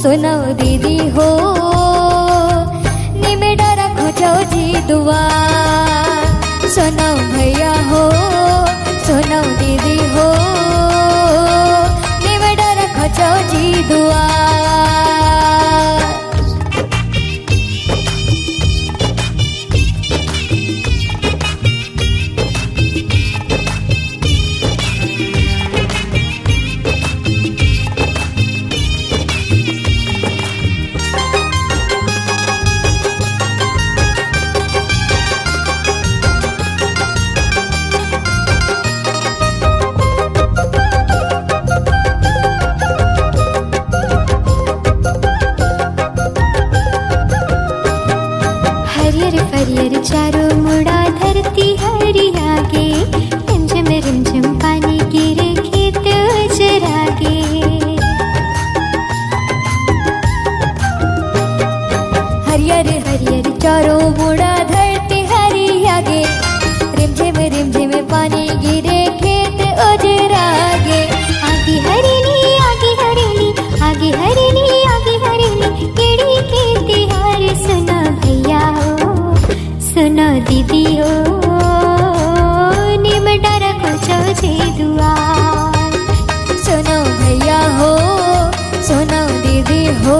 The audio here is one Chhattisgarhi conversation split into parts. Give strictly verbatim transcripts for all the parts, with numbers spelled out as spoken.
सोनौ दीदी हो, निमेडा रखो चौजी दुआ। सोनौ भैया हो, सोनौ दीदी हो, निमेडा रखो चौजी दुआ। हरियर हरियर चारों मुड़ा धरती हरिया गे, रिमझिम रिमझिम पानी गिरे खेत उजरा गे। हरियर हरियर चारों मुड़ा धरती हरिया गे, रिमझिम रिमझिम पानी गिरे खेत उजरा गे। आगे हरेली, आगे हरेली, आगे हरेली, आगे हरेली, केड़ी के तिहार सुनौ भैया हो, सुनौ दीदी हो, निमेडा रखो चौजी दुआ। सुनौ भैया हो, सुनौ दीदी हो,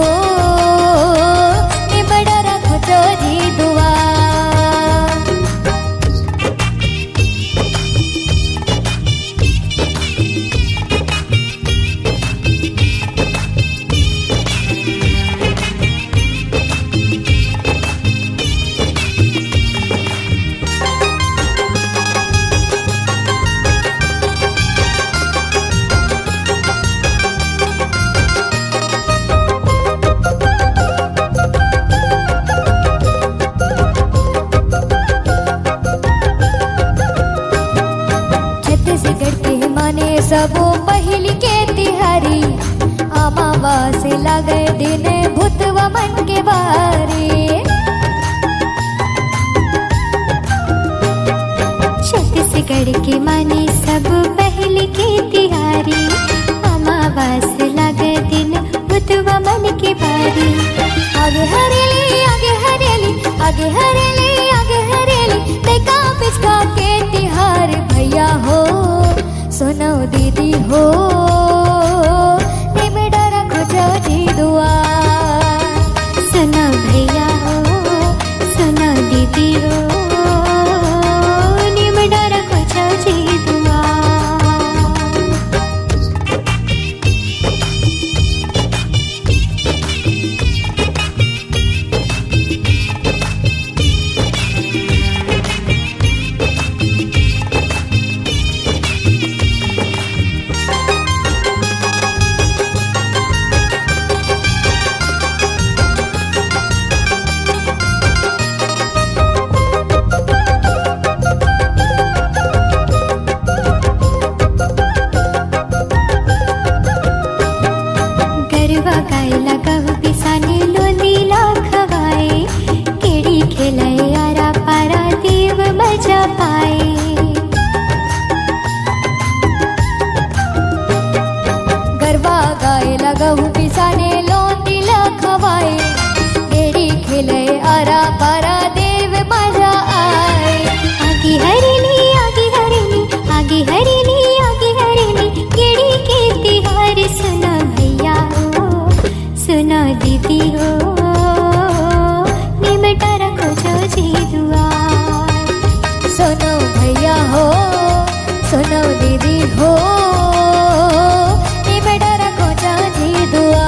निमेडा रखो चौजी दुआ। छत्तीसगढ़ के माने सबो पहिली के तिहारी, अमावस लागे दिन भूतवा मन के बारी। छत्तीसगढ़ के माने सब पहिली के तिहारी, अमावस लागे दिन भूतवा मन के बारी। आगे हरेली, आगे हरेली, आगे हरेली, आगे हरेली, देखा पिचका के तिहार भैया हो, सुनौ दीदी हो, निमेडा रखो चौजी दुआ। सुनौ भैया हो, सुनौ दीदी हो, निमेडा रखो चौजी दुआ। गरवा गाय ला गहूं पिसाने, लोंदी ला खवाए, केड़ी खेलाए, आरा पारा देव मजा पाए। गरवा गाय ला गहूं पिसाने, लोंदी ला खवाए, केड़ी खेलाए, आरा पारा देव मजा आए। आगे हरेली, आगे हरेली, आगे हरेली, आगे हरेली, केड़ी के तिहार सुनौ भैया हो, सुनौ दीदी हो, निमेडा रखो चौजी दुआ। सुनौ भैया हो, सुनौ दीदी हो, निमेडा रखो चौजी दुआ।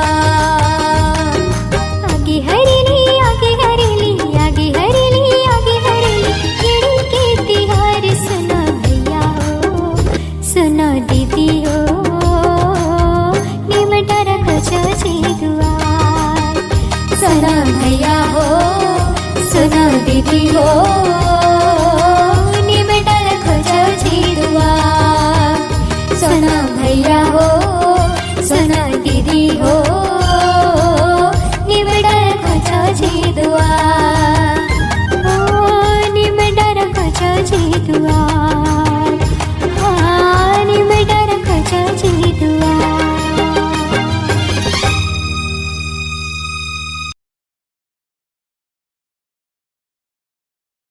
आगे हरेली, आगे हरेली, आगे हरेली, आगे हरेली, केड़ी के तिहार सुनौ भैया हो, सुनौ दीदी हो, निमेडा रखो चौजी दुआ। सुनौ भैया हो, सुनौ दीदी हो, निमेडा रखो चौजी दुआ। सुनौ भैया हो, सुनौ दीदी हो, निमेडा रखो चौजी दुआ। ओ, निमेडा रखो चौजी दुआ। हाँ, निमेडा रखो चौजी दुआ।